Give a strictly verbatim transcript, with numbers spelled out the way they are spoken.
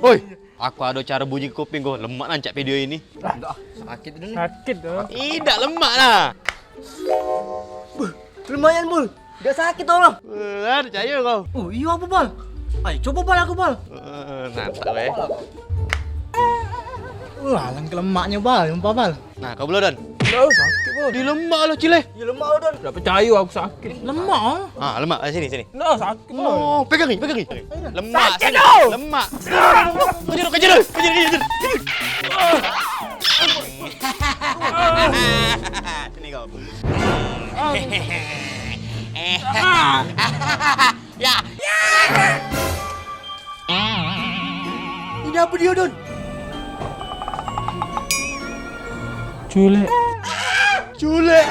Oi, aku ado caro bunyi kuping ku. Lemak nancak video ini. Dah, sakit tu ni. Sakit tu. Idak lemak lah. Beuh, lumayan, Bul. Dak sakit tu lah. Eh, percaya kau. Oh, iyo apo, Bal? Ayo, coba, Bal, aku, Bal. Eh, nantak weh. Wah, alangke lemaknyo, Bal. Sumpah, Bal. Nah, kau belah, Don. Dah, sakit, Bal. Di lemak lo, Cile. Di lemak lo, Don. Dak percaya aku sakit. Lemak, ah. Ah, lemak. Eh, sini, sini. Dah, sakit, Bal. Oh, pegang ni, pegang ni. Lemak, sakit sini. Lemak. Kejar, kejar, kejar, kejar. Sini kau. Ya. Ini apo dio, Don? Culek. Culek.